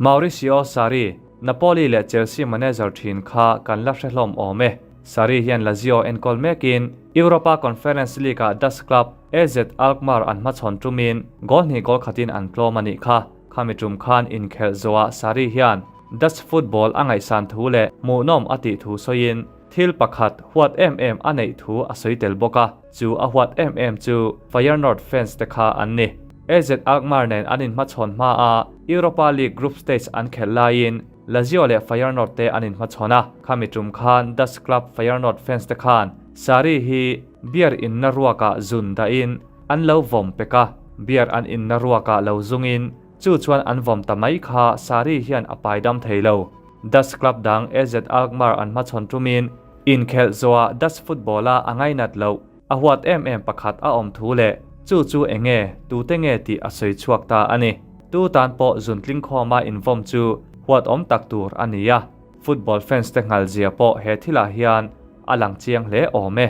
Maurizio Sarri, Napoli leh Chelsea manager thin kha kan la hre hlawm awm e. Sarri hian Lazio enkawl mekin Europa Conference League-ah Dutch club AZ Alkmaar an hmachhawn tumin goal hnih goal khatin an tlawm a nih kha. Khami tum khan inkhelh zawhah Sarri hian Dutch football a ngaihsan thu leh hmuhnawm a tih thu sawiin thil pakhat huat em em a neih thu a sawi tel bawk a, chu a huat em em chu Feyenoord fans te kha an ni. AZ Alkmaar nen an inhmachhawn hma a Europa League group stage an khelh laiin Lazio leh Feyenoord te an inhmachhawn a, khami tum khan Dutch club Feyenoord fans te khan Sarri hi beer inna ruakah zun dahin an lo vawm pek a, beer an inna ruakah lo zungin chu chuan an vawm ta mai kha Sarri hian a pai dam thei lo. Dutch club dang AZ Alkmaar an hmachhawn tumin inkhelh zawhah Dutch football-a a ngainat loh a huat em em pakhat a awm thu leh chu chu eng nge, tute nge tih a sawi chhuak ta a ni. Tu tan pawh zun tling khawma invawm chu huat awm tak tur a ni a, football fans te nghal zia pawh he thilah hian a lang chiang hle awm e.